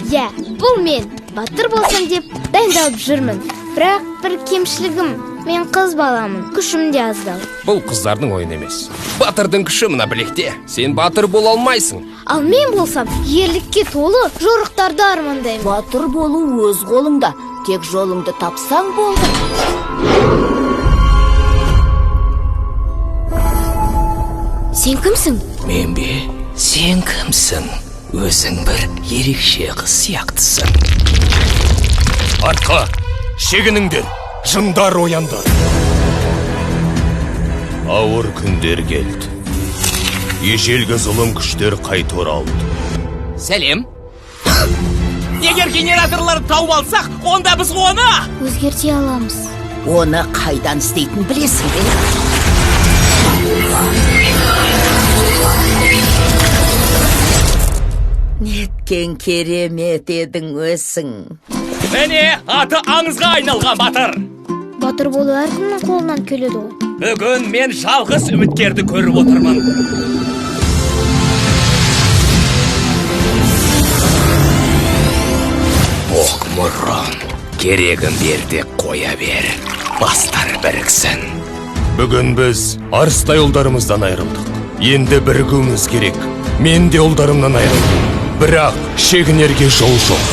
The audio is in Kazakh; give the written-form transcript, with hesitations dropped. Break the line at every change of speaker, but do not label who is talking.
Иә, бұл мен. Батыр болсам деп дайындалып жүрмін. Бірақ бір кемшілігім, мен қыз баламын, күшім де аздау.
Бұл қыздардың ойыны емес. Батырдың күші мына білекте. Сен батыр бола алмайсың.
Ал мен болсам, ерлікке толы жорықтарды армандаймын.
Батыр болу өз қолыңда, тек жолыңды тапсаң болды.
Сен кімсің?
Мен бе? Сен кімсің? Өзің бір ерекше қыз сияқтысың.
Артқа, шегініңдер, жындар оянды.
Ауыр күндер келді. Ежелгі зұлым күштер қайта оралды.
Сәлем.
Егер генераторларды тауып алсақ, онда біз оны
Өзгерте аламыз.
Оны қайдан істейтін білесің бе? Неткен керемет едің өзің.
Міне, аты аңызға айналған батыр.
Батыр болу әркімнің қолынан келеді ғой.
Бүгін мен жалғыз үміткерді көріп отырмын.
Боқ мұрын. Керегін бер де қоя бер. Бастар біріксін.
Бүгін біз арыстай ұлдарымыздан айырылдық. Енді бірігуіміз керек. Мен де ұлдарымнан айырылдым. Бірақ шегінерге жол жоқ.